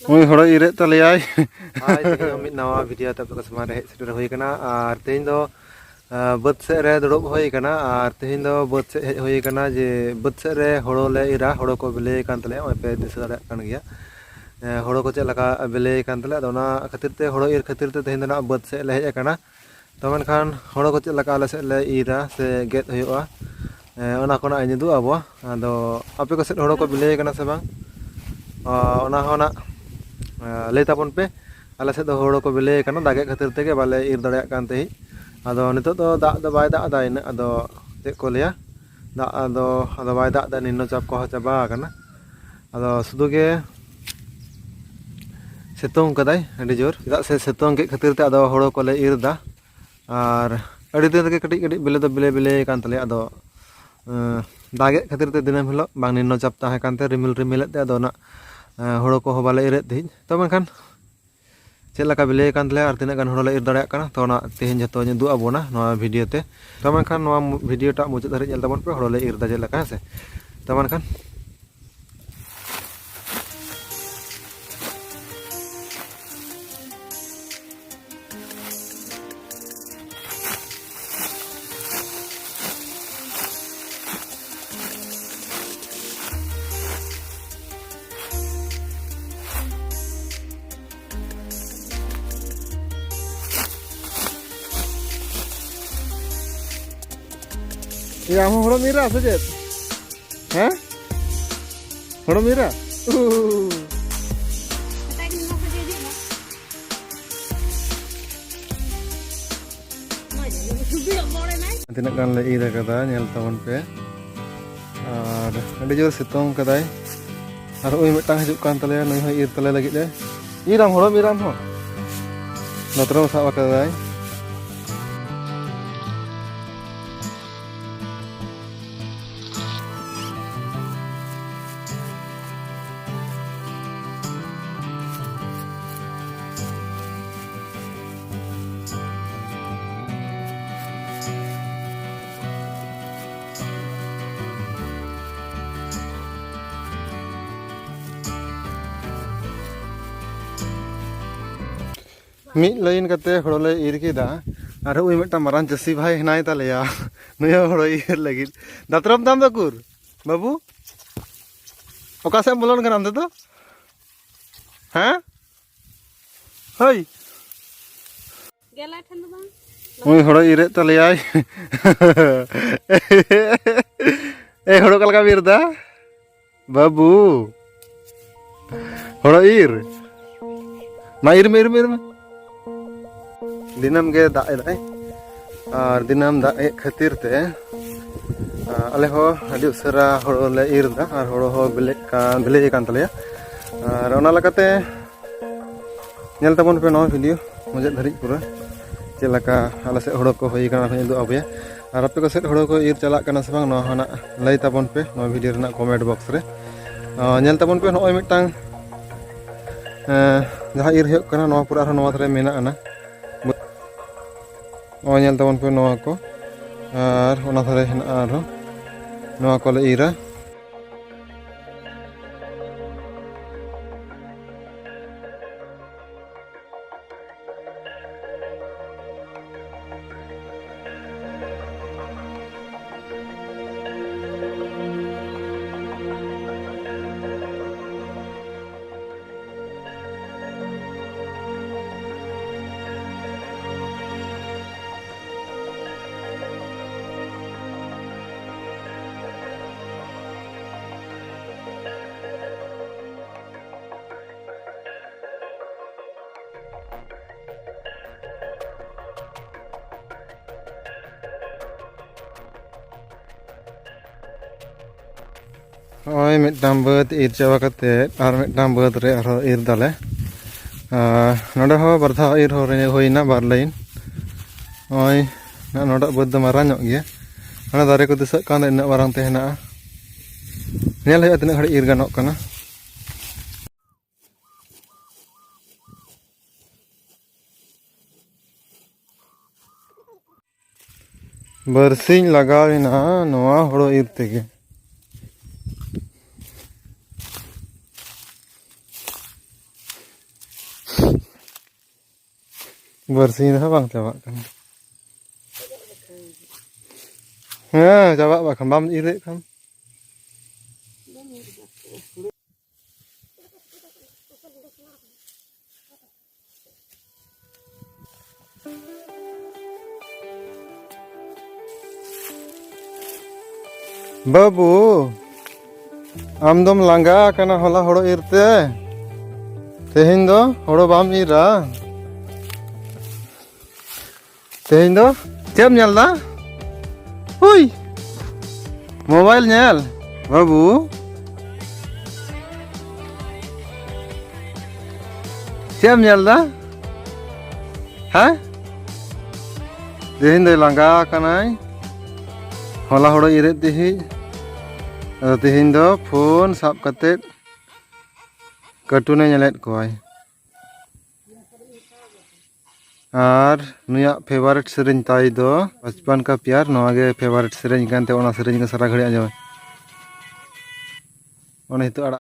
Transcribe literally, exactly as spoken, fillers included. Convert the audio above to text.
ᱱᱩᱭ ᱦᱳᱲᱳ ᱤᱨᱮᱫ ᱛᱟᱞᱮᱭᱟᱭ᱾ ᱦᱟᱭ, ᱛᱮᱦᱮᱧ ᱦᱚᱸ ᱢᱤᱫ ᱱᱟᱣᱟ ᱵᱷᱤᱰᱤᱭᱳ ᱛᱮ ᱟᱯᱮ ᱠᱚ ᱥᱟᱢᱟᱝ ᱨᱮ ᱦᱮᱡ ᱥᱮᱴᱮᱨ ᱦᱩᱭ ᱟᱠᱟᱱᱟ᱾ ᱟᱨ ᱛᱮᱦᱮᱧ ᱫᱚ, ᱟᱸ, ᱵᱟᱹᱫᱽ ᱥᱮᱫ ᱨᱮ ᱫᱩᱲᱩᱵ ᱦᱩᱭ ᱟᱠᱟᱱᱟ᱾ ᱟᱨ ᱛᱮᱦᱮᱧ ᱫᱚ ᱵᱟᱹᱫᱽ ᱥᱮᱫ ᱦᱮᱡ ᱦᱩᱭ ᱟᱠᱟᱱᱟ ᱡᱮ ᱵᱟᱹᱫᱽ ᱥᱮᱫ ᱨᱮ ᱦᱳᱲᱳ ᱞᱮ ᱤᱨᱟ, ᱦᱳᱲᱳ ᱠᱚ ᱵᱤᱞᱤ ᱟᱠᱟᱱ ᱛᱟᱞᱮᱭᱟ, ᱱᱚᱜᱼᱚᱭ ᱯᱮ ᱫᱤᱥᱟᱹ ᱫᱟᱲᱮᱭᱟᱜ ᱠᱟᱱ ᱜᱮᱭᱟ᱾ ᱮᱸ, ᱦᱳᱲᱳ ᱠᱚ ᱪᱮᱫ ᱞᱮᱠᱟ ᱵᱤᱞᱤ ᱟᱠᱟᱱ ᱛᱟᱞᱮᱭᱟ, ᱟᱫᱚ ᱚᱱᱟ ᱠᱷᱟᱹᱛᱤᱨ ᱛᱮ, ᱦᱳᱲᱳ ᱤᱨ ᱠᱷᱟᱹᱛᱤᱨ ᱛᱮ ᱛᱮᱦᱮᱧ ᱫᱚ ᱱᱟᱜ ᱵᱟᱹᱫᱽ ᱥᱮᱫ ᱞᱮ ᱦᱮᱡ ᱟᱠᱟᱱᱟ᱾ ᱛᱚ ᱢᱮᱱᱠᱷᱟᱱ ᱦᱳᱲᱳ ᱠᱚ ᱪᱮᱫ ᱞᱮᱠᱟ ᱟᱞᱮ ᱥᱮᱫ ᱞᱮ ᱤᱨᱟ ᱥᱮ ᱜᱮᱫ ᱦᱩᱭᱩᱜᱼᱟ, ᱮᱸ, ᱚᱱᱟ ᱠᱚ ᱱᱟᱜ ᱤᱧ ᱩᱫᱩᱜ ᱟᱵᱚᱣᱟ᱾ ᱟᱫᱚ ᱟᱯᱮ ᱠᱚ ᱥᱮᱫ ᱦᱳᱲᱳ ᱠᱚ ᱵᱤᱞᱤ ᱟᱠᱟᱱᱟ ᱥᱮ ᱵᱟᱝ? ᱚ, ᱚᱱᱟ ᱦᱚᱸ ᱱᱟᱜ, ᱮᱸ, ᱞᱟᱹᱭ ᱛᱟᱵᱚᱱ ᱯᱮ᱾ ᱟᱞᱮ ᱥᱮᱫ ᱫᱚ ᱦᱳᱲᱳ ᱠᱚ ᱵᱤᱞᱤ ᱟᱠᱟᱱᱟ, ᱫᱟᱜᱮᱫ ᱠᱷᱟᱹᱛᱤᱨ ᱛᱮᱜᱮ ᱵᱟᱞᱮ ᱤᱨ ᱫᱟᱲᱮᱭᱟᱜ ᱠᱟᱱ ᱛᱟᱦᱮᱸᱫ᱾ ᱟᱫᱚ ᱱᱤᱛᱚᱜ ᱫᱚ ᱫᱟᱜ ᱫᱚ ᱵᱟᱭ ᱫᱟᱜ ᱮᱫᱟ ᱤᱱᱟᱹᱜ, ᱟᱫᱚ ᱪᱮᱫ ᱠᱚ ᱞᱟᱹᱭᱟ, ᱫᱟᱜ ᱫᱚ ᱟᱫᱚ ᱵᱟᱭ ᱫᱟᱜ ᱮᱫᱟ, ᱱᱤᱢᱱᱚ ᱪᱟᱯ ᱠᱚᱦᱚᱸ ᱪᱟᱵᱟ ᱟᱠᱟᱱᱟ᱾ ᱟᱫᱚ ᱥᱩᱫᱷᱩ ᱜᱮ ᱥᱤᱛᱩᱝ ᱠᱟᱫᱟᱭ ᱟᱹᱰᱤ ᱡᱳᱨ, ᱪᱮᱫᱟᱜ ᱥᱮ ᱥᱤᱛᱩᱝ ᱠᱮᱫ ᱠᱷᱟᱹᱛᱤᱨ ᱛᱮ ᱟᱫᱚ ᱦᱳᱲᱳ ᱠᱚᱞᱮ ᱤᱨ ᱮᱫᱟ᱾ ᱟᱨ ᱟᱹᱰᱤ ᱫᱤᱱ ᱨᱮᱜᱮ ᱠᱟᱹᱴᱤᱡ ᱠᱟᱹᱴᱤᱡ ᱵᱤᱞᱤ ᱫᱚ ᱵᱤᱞᱤ ᱵᱤᱞᱤ ᱟᱠᱟᱱ ᱛᱟᱞᱮᱭᱟ᱾ ᱟᱫᱚ, ᱮᱸ, ᱫᱟᱜᱮᱫ ᱠᱷᱟᱹᱛᱤᱨ ᱛᱮ ᱫᱤᱱᱟᱹᱢ ᱦᱤᱞᱳᱜ ᱵᱟᱝ ᱱᱤᱢᱱᱚ ᱪᱟᱯ ᱛᱟᱦᱮᱸ ᱠᱟᱱᱛᱮ ᱨᱤᱢᱤᱞ ᱨᱤᱢᱤᱞᱮᱫ ᱛᱮ ᱟᱫᱚ ᱚᱱᱟ, ᱮᱸ, ᱦᱳᱲᱳ ᱠᱚᱦᱚᱸ ᱵᱟᱞᱮ ᱤᱨᱮᱫ ᱛᱟᱦᱮᱸᱫ᱾ ᱛᱚ ᱢᱮᱱᱠᱷᱟᱱ ᱪᱮᱫ ᱞᱮᱠᱟ ᱵᱤᱞᱤ ᱟᱠᱟᱱ ᱛᱟᱞᱮᱭᱟ ᱟᱨ ᱛᱤᱱᱟᱹᱜ ᱜᱟᱱ ᱦᱳᱲᱳ ᱞᱮ ᱤᱨ ᱫᱟᱲᱮᱭᱟᱜ ᱠᱟᱱᱟ, ᱛᱚ ᱚᱱᱟ ᱛᱮᱦᱮᱧ ᱡᱷᱚᱛᱚᱧ ᱩᱫᱩᱜ ᱟᱵᱚᱱᱟ ᱱᱚᱣᱟ ᱵᱷᱤᱰᱤᱭᱳ ᱛᱮ᱾ ᱛᱚ ᱢᱮᱱᱠᱷᱟᱱ ᱱᱚᱣᱟ ᱢᱩ-, ᱵᱷᱤᱰᱤᱭᱳ ᱴᱟᱜ ᱢᱩᱪᱟᱹᱫ ᱫᱷᱟᱹᱨᱤᱡ ᱧᱮᱞ ᱛᱟᱵᱚᱱ ᱯᱮ, ᱦᱳᱲᱳ ᱞᱮ ᱤᱨ ᱮᱫᱟ ᱪᱮᱫ ᱞᱮᱠᱟ, ᱦᱮᱸ ᱥᱮ᱾ ᱛᱚ ᱢᱮᱱᱠᱷᱟᱱ ᱮᱭ, ᱟᱢ ᱦᱚᱸ ᱦᱳᱲᱳᱢ ᱤᱨᱟ ᱥᱮ ᱪᱮᱫ? ᱦᱮᱸ? ᱦᱳᱲᱳᱢ ᱤᱨᱟ? ᱩᱦᱩ᱾ ᱛᱤᱱᱟᱹᱜ ᱜᱟᱱ ᱞᱮ ᱤᱨ ᱟᱠᱟᱫᱟ, ᱧᱮᱞ ᱛᱟᱵᱚᱱ ᱯᱮ᱾ ᱟᱨ ᱟᱹᱰᱤ ᱡᱳᱨ ᱥᱤᱛᱩᱝ ᱠᱟᱫᱟᱭ᱾ ᱟᱨ ᱱᱩᱭ ᱢᱤᱫᱴᱟᱝ ᱦᱤᱡᱩᱜ ᱠᱟᱱ ᱛᱟᱞᱮᱭᱟ, ᱱᱩᱭ ᱦᱚᱸ ᱤᱨ ᱛᱟᱞᱮ ᱞᱟᱹᱜᱤᱫ ᱮ᱾ ᱤᱨ ᱟᱢ, ᱦᱳᱲᱳᱢ ᱤᱨ ᱟᱢ ᱦᱚᱸ᱾ ᱫᱟᱛᱨᱚᱢ ᱥᱟᱵ ᱟᱠᱟᱫᱟᱭ᱾ ᱢᱤᱫ ᱞᱟᱭᱤᱱ ᱠᱟᱛᱮ ᱦᱳᱲᱳ ᱞᱮ ᱤᱨ ᱠᱮᱫᱟ᱾ ᱟᱨ ᱩᱱᱤ ᱢᱤᱫᱴᱟᱝ ᱢᱟᱨᱟᱝ ᱪᱟᱹᱥᱤ ᱵᱷᱟᱭ ᱦᱮᱱᱟᱭ ᱛᱟᱞᱮᱭᱟ, ᱱᱩᱭ ᱦᱚᱸ ᱦᱳᱲᱳ ᱤᱨ ᱞᱟᱹᱜᱤᱫ᱾ ᱫᱟᱛᱨᱚᱢ ᱛᱟᱢ ᱫᱚ ᱩᱠᱩᱨ, ᱵᱟᱹᱵᱩ? ᱚᱠᱟ ᱥᱮᱫ ᱮᱢ ᱵᱚᱞᱚᱱ ᱠᱟᱱᱟ ᱟᱢ ᱛᱮᱫᱚ? ᱦᱮᱸ? ᱦᱳᱭ᱾ ᱜᱮᱞᱟᱭ ᱴᱷᱮᱱ ᱫᱚ ᱵᱟᱝ᱾ ᱩᱱᱤ ᱦᱳᱲᱳ ᱤᱨᱮᱫ ᱛᱟᱞᱮᱭᱟᱭ᱾ ᱮ, ᱦᱳᱲᱳ ᱚᱠᱟ ᱞᱮᱠᱟᱢ ᱤᱨ ᱮᱫᱟ ᱵᱟᱹᱵᱩ? ᱦᱳᱲᱳ ᱤᱨ᱾ ᱢᱟ ᱤᱨ ᱢᱮ, ᱤᱨ ᱢᱮ, ᱤᱨ ᱢᱮ᱾ ᱫᱤᱱᱟᱹᱢ ᱜᱮ ᱫᱟᱜ ᱮᱫᱟᱭ, ᱟᱨ ᱫᱤᱱᱟᱹᱢ ᱫᱟᱜ ᱮᱫ ᱠᱷᱟᱹᱛᱤᱨ ᱛᱮ, ᱟ, ᱟᱞᱮ ᱦᱚᱸ ᱟᱹᱰᱤ ᱩᱥᱟᱹᱨᱟ ᱦᱳᱲᱳ ᱞᱮ ᱤᱨ ᱮᱫᱟ, ᱟᱨ ᱦᱳᱲᱳ ᱦᱚᱸ ᱵᱤᱞᱤᱜ ᱠᱟᱱ, ᱵᱤᱞᱤ ᱟᱠᱟᱱ ᱛᱟᱞᱮᱭᱟ᱾ ᱟᱨ ᱚᱱᱟ ᱞᱮᱠᱟᱛᱮ ᱧᱮᱞ ᱛᱟᱵᱚᱱ ᱯᱮ ᱱᱚᱣᱟ ᱵᱷᱤᱰᱤᱭᱳ ᱢᱩᱪᱟᱹᱫ ᱫᱷᱟᱹᱨᱤᱡ ᱯᱩᱨᱟᱹ, ᱪᱮᱫ ᱞᱮᱠᱟ ᱟᱞᱮ ᱥᱮᱫ ᱦᱳᱲᱳ ᱠᱚ ᱦᱩᱭ ᱟᱠᱟᱱᱟ, ᱚᱱᱟ ᱦᱚᱸᱧ ᱩᱫᱩᱜ ᱟᱯᱮᱭᱟ᱾ ᱟᱨ ᱟᱯᱮ ᱠᱚ ᱥᱮᱫ ᱦᱳᱲᱳ ᱠᱚ ᱤᱨ ᱪᱟᱞᱟᱜ ᱠᱟᱱᱟ ᱥᱮ ᱵᱟᱝ, ᱱᱚᱣᱟ ᱦᱚᱸ ᱱᱟᱜ ᱞᱟᱹᱭ ᱛᱟᱵᱚᱱ ᱯᱮ ᱱᱚᱣᱟ ᱵᱷᱤᱰᱤᱭᱳ ᱨᱮᱱᱟᱜ ᱠᱚᱢᱮᱱᱴ ᱵᱚᱠᱥ ᱨᱮ᱾ ᱟᱨ ᱧᱮᱞ ᱛᱟᱵᱚᱱ ᱯᱮ, ᱱᱚᱜᱼᱚᱭ ᱢᱤᱫᱴᱟᱝ, ᱮᱸ, ᱡᱟᱦᱟᱸ ᱤᱨ ᱦᱩᱭᱩᱜ ᱠᱟᱱᱟ, ᱱᱚᱣᱟ ᱯᱚᱨᱮ ᱟᱨᱦᱚᱸ ᱱᱚᱣᱟ ᱫᱷᱟᱨᱮ ᱢᱮᱱᱟᱜ ᱟᱱᱟ᱾ ᱱᱚᱜᱼᱚᱭ ᱧᱮᱞ ᱛᱟᱵᱚᱱ ᱯᱮ ᱱᱚᱣᱟ ᱠᱚ, ᱟᱨ ᱚᱱᱟ ᱫᱷᱟᱨᱮ ᱦᱮᱱᱟᱜᱼᱟ ᱟᱨᱦᱚᱸ, ᱱᱚᱣᱟ ᱠᱚᱞᱮ ᱤᱨᱟ᱾ ᱱᱚᱜᱼᱚᱭ ᱢᱤᱫᱴᱟᱝ ᱵᱟᱹᱫᱽ ᱤᱨ ᱪᱟᱵᱟ ᱠᱟᱛᱮ ᱟᱨ ᱢᱤᱫᱴᱟᱝ ᱵᱟᱹᱫᱽ ᱨᱮ ᱟᱨᱦᱚᱸ ᱤᱨ ᱫᱟᱞᱮ᱾ ᱟᱨ ᱱᱚᱰᱮ ᱦᱚᱸ ᱵᱟᱨ ᱫᱷᱟᱣ ᱤᱨ ᱦᱚᱸ ᱦᱩᱭᱱᱟ, ᱵᱟᱨ ᱞᱟᱭᱤᱱ᱾ ᱱᱚᱜᱼᱚᱭ ᱱᱚᱰᱮ ᱵᱟᱹᱫᱽ ᱫᱚ ᱢᱟᱨᱟᱝ ᱧᱚᱜ ᱜᱮᱭᱟ, ᱦᱟᱱᱟ ᱫᱟᱨᱮ ᱠᱚ ᱫᱤᱥᱟᱹᱜ ᱠᱟᱱ ᱫᱚ ᱤᱱᱟᱹᱜ ᱢᱟᱨᱟᱝ ᱛᱮ ᱦᱮᱱᱟᱜᱼᱟ᱾ ᱧᱮᱞ ᱦᱩᱭᱩᱜᱼᱟ ᱛᱤᱱᱟᱹᱜ ᱜᱷᱟᱹᱲᱤᱡ ᱤᱨ ᱜᱟᱱᱚᱜ ᱠᱟᱱᱟ᱾ ᱵᱟᱨᱥᱤᱧ ᱞᱟᱜᱟᱣ ᱮᱱᱟ ᱱᱚᱣᱟ ᱦᱳᱲᱳ ᱤᱨ ᱛᱮᱜᱮ᱾ ᱵᱟᱨᱥᱤᱧ ᱨᱮᱦᱚᱸ ᱵᱟᱝ ᱪᱟᱵᱟᱜ ᱠᱟᱱᱟ᱾ ᱦᱮᱸ, ᱪᱟᱵᱟᱜ ᱵᱟᱠᱷᱟᱱ ᱵᱟᱢ ᱤᱨᱮᱫ ᱠᱷᱟᱱ᱾ ᱵᱟᱹᱵᱩ, ᱟᱢ ᱫᱚᱢ ᱞᱟᱸᱜᱟ ᱟᱠᱟᱱᱟ ᱦᱚᱞᱟ ᱦᱳᱲᱳ ᱤᱨ ᱛᱮ᱾ ᱛᱮᱦᱮᱧ ᱫᱚ ᱦᱳᱲᱳ ᱵᱟᱢ ᱤᱨᱟ? ᱛᱮᱦᱮᱧ ᱫᱚ ᱪᱮᱫ ᱮᱢ ᱧᱮᱞ ᱫᱟ? ᱦᱩᱭ, ᱢᱳᱵᱟᱭᱤᱞ ᱧᱮᱞ᱾ ᱵᱟᱹᱵᱩ, ᱪᱮᱫ ᱮᱢ ᱧᱮᱞ ᱫᱟ? ᱦᱮᱸ? ᱛᱮᱦᱮᱧ ᱫᱚᱭ ᱞᱟᱸᱜᱟ ᱟᱠᱟᱱᱟᱭ, ᱦᱚᱞᱟ ᱦᱳᱲᱳ ᱤᱨᱮᱫ ᱛᱟᱦᱮᱸᱫ᱾ ᱟᱫᱚ ᱛᱮᱦᱮᱧ ᱫᱚ ᱯᱷᱳᱱ ᱥᱟᱵ ᱠᱟᱛᱮᱫ ᱠᱟᱨᱴᱩᱱᱮ ᱧᱮᱞᱮᱫ ᱠᱚᱣᱟᱭ᱾ ᱟᱨ ᱱᱩᱭᱟᱜ ᱯᱷᱮᱵᱟᱨᱮᱴ ᱥᱮᱨᱮᱧ ᱛᱟᱭ ᱫᱚ ᱵᱟᱪᱯᱟᱱ ᱠᱟ ᱯᱭᱟᱨ, ᱱᱚᱣᱟ ᱜᱮ ᱯᱷᱮᱵᱟᱨᱮᱴ ᱥᱮᱨᱮᱧ ᱠᱟᱱ ᱛᱮ ᱚᱱᱟ ᱥᱮᱨᱮᱧ ᱜᱮ ᱥᱟᱨᱟ ᱜᱷᱟᱹᱲᱤᱡ ᱟᱸᱡᱚᱢᱟ᱾ ᱚᱱᱮ ᱱᱤᱛᱚᱜ ᱟᱲᱟᱜ